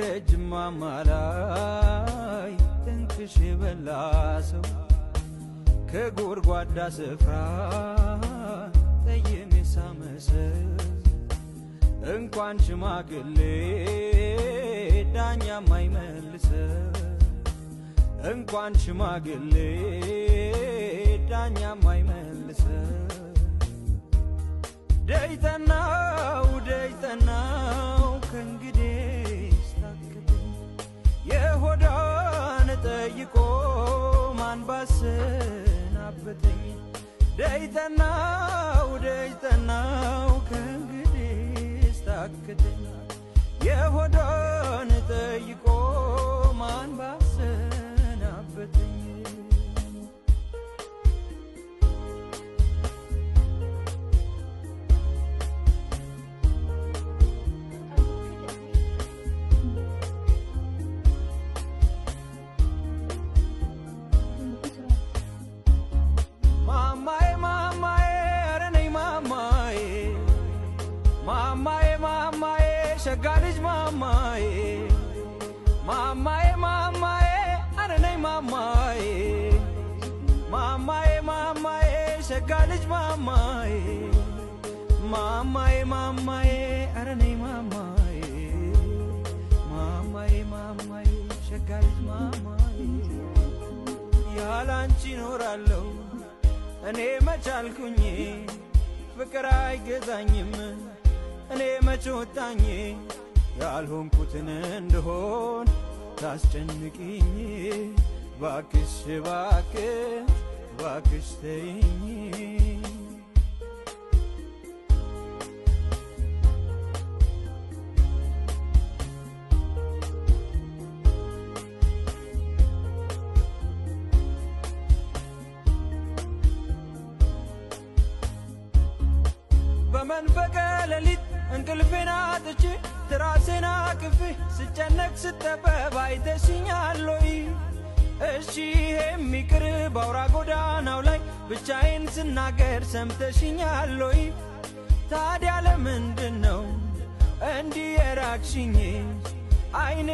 ከረጅም ማማ ላይ ጥንቅሽ የበላ ሰው ከጎድጓዳ ስፍራ ጠይም የሳመ ሰው እንኳን ሽማግሌ ዳኛ ማይመልሰው እንኳን ሽማግሌ ዳኛ ማይመልሰው ደይተናው ደይተናው ከእንግዲህ ስታክተኝ የሆዷን ጠይቆ ማን ባሰናበተኝ ደይተናው ደይተናው ከእንግዲህ ስታክተኝ የሆዷን ጠይቆ ማን ባሰናበተኝ ማማዬ ማማዬ ኧረ ነይ ማማዬ ማማዬ ማማዬ ሸጋ ልጅ ማማዬ ማማዬ ማማዬ ኧረ ነይ ማማዬ ማማዬ ማማዬ ሸጋ ልጅ ማማዬ ማማዬ ማማዬ ኧረ ነይ ማማዬ ማማዬ ማማዬ ሸጋ ልጅ ማማዬ ያላንቺ እኖራለሁ እኔ መቻልኩኝ ፍቅር አይገዛኝም እኔ መች ወጣኝ ያልሆንኩትን እንደሆን ታስጨንቂኝ ባክሽ ባክሽ ባክሽ ተይኝ በመንፈቀ ሌሊት እንቅልፌን አጥቼ ትራሴን አቅፌ ስጨነቅ ስጠበብ አይተሽኛል ወይ? እሺ ይሄም ይቅር በአውራ ጎዳናው ላይ ብቻዬን ስናገር ሰምተሽኛል ወይ? ታዲያ ለምንድን ነው እንዲህ የራቅሽኝ? አይን